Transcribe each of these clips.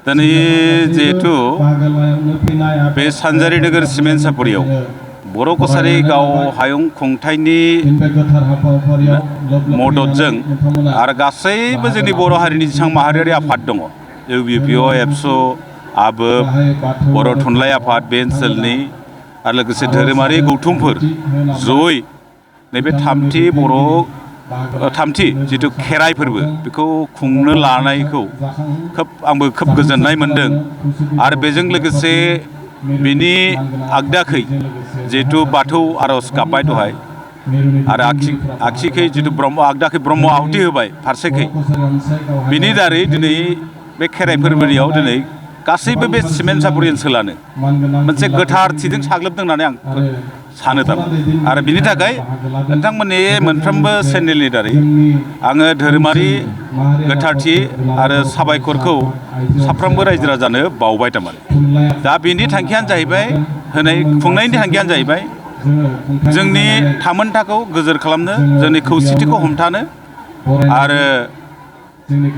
दिनै जिहेतु बे सानजारि नोगोर सिमेन्ट सापरियाव बर' कछारी गाव हायुं खुंथायनि मददजों आरो गासैबो जोंनि बर' हारिनि जेसेबां माहारियारि आफाद दङ इउबिपिअ एबसु आबोब बर' थुनलाइ आफाद बे ओनसोलनि आरो लोगोसे धोरोमारि गौथुमफोर जयै नैबे थामथि जिथु खेराइ फोरबो बेखौ खुंनो लानायखौ आंबो खोब गोजोननाय मोनदों आरो बेजों लोगोसे बिनि आगदाखै जिहेतु बाथौ आर'ज गाबबाय दहाय आरो आगसिखै जिथु आगदाखै ब्रह्म आहुति होबाय फारसेखै बिनि दारै दिनै बे खेराइ फोरबोनियाव दिनै गासैबो बे सिमेन्ट सापरि ओनसोलानो मोनसे गोथारथिजों साग्लोबदों होननानै आं सानो थारमाने आरो बिनि थाखाय नोंथांमोननि मोनफ्रोमबो चेनेलनि दारै आङो धोरोमारि गोथारथि आरो साबायखरखौ साफ्रोमबो रायजो राजानो बावबाय थारमाने दा बिनि थांखियानो जाहैबाय खुंनायनि थांखियानो जाहैबाय जोंनि थामोनथाखौ गोजोर खालामनो जोंनि खौसेथिखौ हमथानो आरो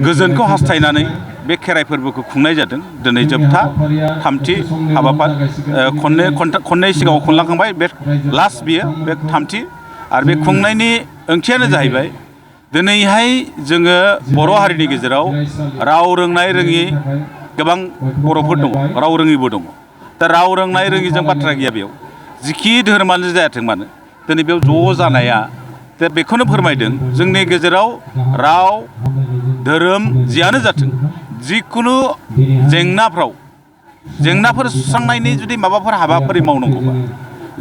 गोजोनखौ हास्थायनानै बे खेराइ फोरबोखौ खुंनाय जादों दिनै जोबथा थामथि हाबाफारि खननै सिगाङाव खुंलांखांबाय बे लास्ट बियो बे थामथि आरो बे खुंनायनि ओंथियानो जाहैबाय दिनैहाय जोङो बर' हारिनि गेजेराव राव रोंनाय रोङि गोबां बर'फोर दङ राव रोङिबो दङ दा राव रोंनाय रोङिजों बाथ्रा गैया बेयाव जिखि धोरोमानो जायाथों मानो दिनै बेयाव ज' जानाया दा बेखौनो फोरमायदों जोंनि गेजेराव राव धोरोम जियानो जाथों जिखुनु जेंनाफोर सुस्रांनायनि जुदि माबाफोर हाबाफारि मावनांगौबा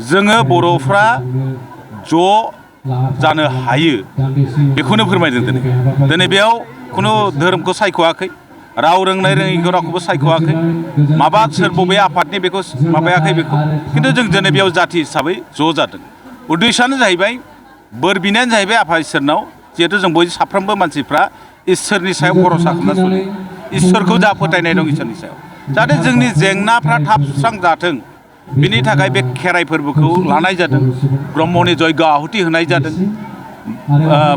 जोङो बर'फ्रा ज' जानो हायो बेखौनो फोरमायदों दिनै बेयाव खुनु धोरोमखौ सायख'वाखै राव रोंनाय रोङिखौ रावखौबो सायख'वाखै माबा सोर बबे आफादनि बेखौ माबायाखै बेखौ खिन्थु जों दिनै बेयाव जाथि हिसाबै ज' जादों उद्देश्यआनो जाहैबाय बोर बिनायानो जाहैबाय आफा इसोरनाव जिहेतु जों बयबो साफ्रोमबो मानसिफ्रा इसोरनि सायाव भरसा खालामना सोलियो इसोरखौ जा फोथायनाय दं इसोरनि सायाव जाहाथे जोंनि जेंनाफ्रा थाब सुस्रांजाथों बिनि थाखाय बे खेराइ फोरबोखौ लानाय जादों ब्रह्मनि जयग आहुति होनाय जादों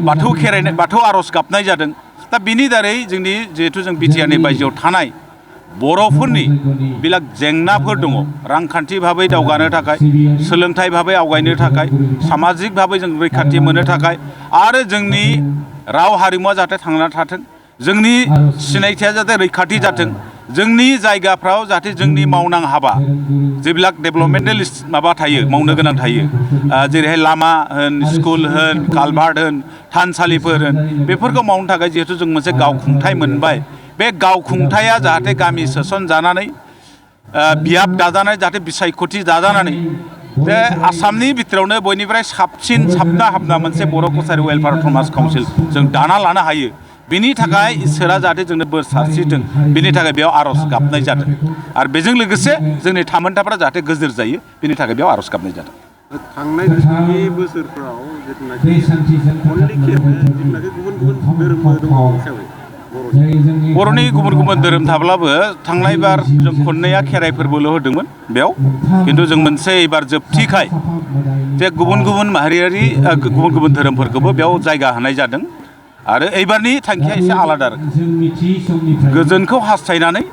बाथौ आर'ज गाबनाय जादों दा बिनि दारै जोंनि जिहेतु जों बिटिआरनि बायजोआव थानाय बर'फोरनि बिराद जेंनाफोर दङ रांखान्थि भाबै दावगानो थाखाय सोलोंथाइ भाबै आवगायनो थाखाय सामाजिक भाबै जों रैखाथि मोननो थाखाय आरो जोंनि राव हारिमुवा जाहाथे थांना थाथों जोंनि सिनायथिया जाहाथे रैखाथि जाथों जोंनि जायगाफ्राव जाहाथे जोंनि मावनां हाबा जेब्लाक डेभेलपमेन्टेल माबा थायो मावनो गोनां थायो जेरैहाय लामा होन स्कुल होन कालभार्ट होन थानसालिफोर होन बेफोरखौ मावनो थाखाय जिहेतु जों मोनसे गावखुंथाय मोनबाय बे गावखुंथाया जाहाथे गामि सोसन जानानै बियाब दाजानाय जाहाथे बिसायख'थि दाजानानै बे आसामनि बिथोरावनो बयनिफ्राय साबसिन साबना हाबना मोनसे बर' कछारी वेलफेयार थमास काउन्सिल जों दाना लानो हायो बिनि थाखाय इसोरा जाहाथे जोंनो बोर सारस्रिथों बिनि थाखाय बेयाव आर'ज गाबनाय जादों आरो बेजों लोगोसे जोंनि थामोनथाफ्रा जाहाथे गोजोर जायो बिनि थाखाय बेयाव आर'ज गाबनाय जादों थांनाय बोसोरफ्राव जिथुनाखि गुबुन धोरोमबो दङ हिसाबै बर'नि गुबुन धोरोम थाब्लाबो थांनाय बार जों खननैया खेराइ फोरबोल' होदोंमोन बेयाव खिन्थु जों मोनसे एबार जोबथिखाय जे गुबुन माहारियारि गुबुन धोरोमफोरखौबो बेयाव जायगा होनाय जादों आरो एबारनि थांखिया एसे आलादा गोजोनखौ हास्थायनानै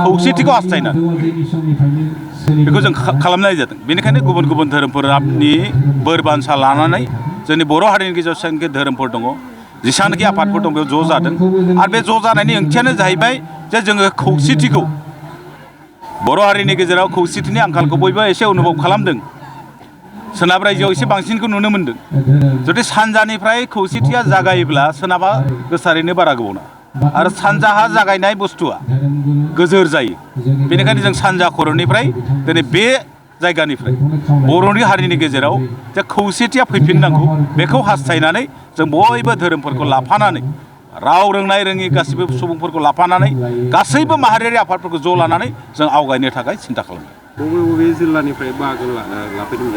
खौसेथिखौ हास्थायनानै बेखौ जों खालामनाय जादों बेनिखायनो गुबुन धोरोमफोरनि बोर बान्सा लानानै जोंनि बर' हारिनि गेजेराव जेसेबांखि धोरोमफोर दङ जेसेबांखि आफादफोर दं बेयाव ज' जादों आरो बे ज' जानायनि ओंथियानो जाहैबाय जे जोङो खौसेथिखौ बर' हारिनि गेजेराव खौसेथिनि आंखालखौ बयबो एसे अनुभब खालामदों सोनाब रायजोआव एसे बांसिनखौ नुनो मोनदों जुदि सानजानिफ्राय खौसेथिया जागायोब्ला सोनाबा गोसारैनो बारा गोबाव नङा आरो सानजाहा जागायनाय बुस्थुआ गोजोर जायो बेनिखायनो जों सानजा खर'निफ्राय दिनै बे जायगानिफ्राय बर'नि हारिनि गेजेराव जे खौसेथिया फैफिननांगौ बेखौ हास्थायनानै जों बयबो धोरोमफोरखौ लाफानानै राव रोंनाय रोङि गासैबो सुबुंफोरखौ लाफानानै गासैबो माहारियारि आफादफोरखौ ज' लानानै जों आवगायनो थाखाय सिन्था खालामो बबे जिल्लानिफ्राय बाहागो लाफैदों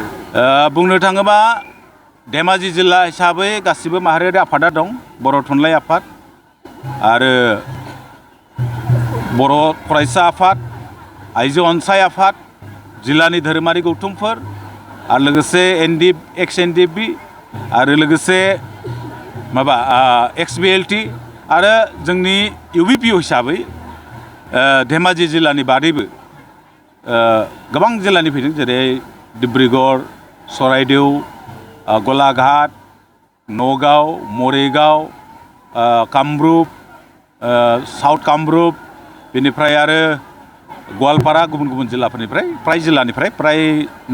बुंनो थाङोबा धेमाजि जिल्ला हिसाबै गासिबो माहारियारि आफादा दं बर' थुनलाइ आफाद आरो बर' फरायसा आफाद आइजो अनसाय आफाद जिल्लानि धोरोमारि गौथुमफोर आरो लोगोसे एक्स एनडिएफबि आरो लोगोसे एक्स बिएलटि आरो जोंनि इउबिपिअ हिसाबै धेमाजि जिल्लानि बादैबो गोबां जिल्लानि फैदों जेरै डिब्रुगड़, चराइदेउ, गलाघाट, नगाव, मरिगाव, कामरुप, साउथ कामरुप, बेनिफ्राय आरो गवालपारा गुबुन गुबुन जिल्लाफोरनिफ्राय प्राय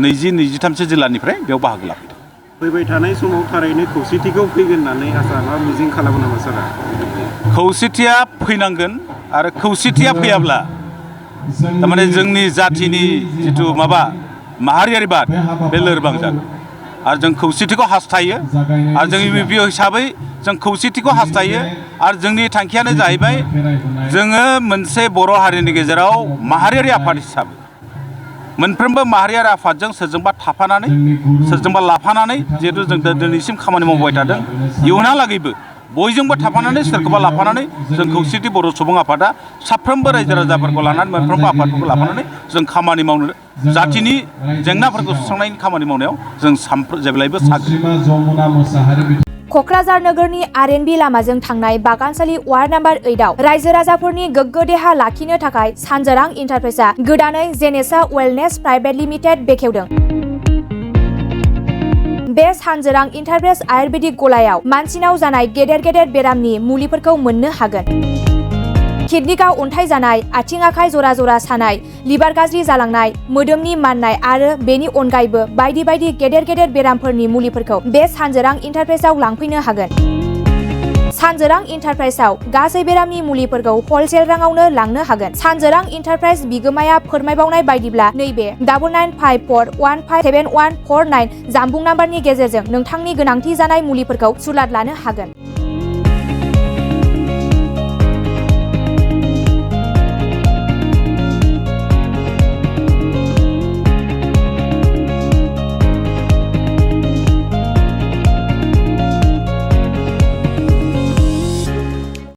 20-23 जिल्लानिफ्राय बेयाव बाहागो लाफैदों। फैबाय थानाय समाव थारैनो खौसेथिखौ फैगोन होननानै आसा बा मिजिं खालामो नामा सारा? खौसेथिया फैनांगोन आरो खौसेथिया फैयाब्ला थारमाने जोंनि जाथिनि जिथु माहारियारिबाद बे लोरबां जागोन आरो जों खौसेथिखौ हास्थायो आरो जों इउबिपिअ हिसाबै जों खौसेथिखौ हास्थायो आरो जोंनि थांखियानो जाहैबाय जोङो मोनसे बर' हारिनि गेजेराव माहारियारि आफाद हिसाबै मोनफ्रोमबो माहारियारि आफादजों सोरजोंबा थाफानानै सोरजोंबा लाफानानै जिहेतु जों दिनैसिम खामानि मावबाय थादों इयुनहालागैबो बयजोंबो थाफानानै सोरखौबा लाफानानै जों खौसेथि बर' सुबुं आफादा साफ्रोमबो रायजो राजाफोरखौ लानानै मोनफ्रोमबो आफादफोरखौ लाफानानै जों खामानि मावनो जाथिनि जेंनाफोरखौ सुस्रांनायनि खामानि मावनायाव जों जेब्लायबो साग्रिद। क'क्राझार नोगोरनि आर.एन.बि लामाजों थांनाय बागानसालि वार्ड नम्बर 8आव रायजो राजाफोरनि गोग्गो देहा लाखिनो थाखाय सानजोरां इन्टारप्राइजआ गोदानै जेनेसा वेलनेस प्राइभेट लिमिटेड बेखेवदों। बे सानजोरां इन्टारप्राइज आयुर्वेदिक गलायाव मानसिनाव जानाय गेदेर बेरामनि मुलिफोरखौ मोननो हागोन। किडनिकआव अन्थाइ जानाय, आथिं आखाइ जरा जरा सानाय, लिभार गाज्रि जालांनाय, मोदोमनि माननाय आरो बेनि अनगायैबो बायदि गेदेर बेरामफोरनि मुलिफोरखौ बे सानजोरां इन्टारप्राइजआव लांफैनो हागोन। सानजोरां इन्टारप्राइजआव गासै बेरामनि मुलिफोरखौ हलसेल राङावनो लांनो हागोन। सानजोरां इन्टारप्राइज बिगोमाया फोरमायबावनाय बायदिब्ला नैबे 9954157149 जानबुं नाम्बारनि गेजेरजों नोंथांनि गोनांथि जानाय मुलिफोरखौ सुलाद लानो हागोन।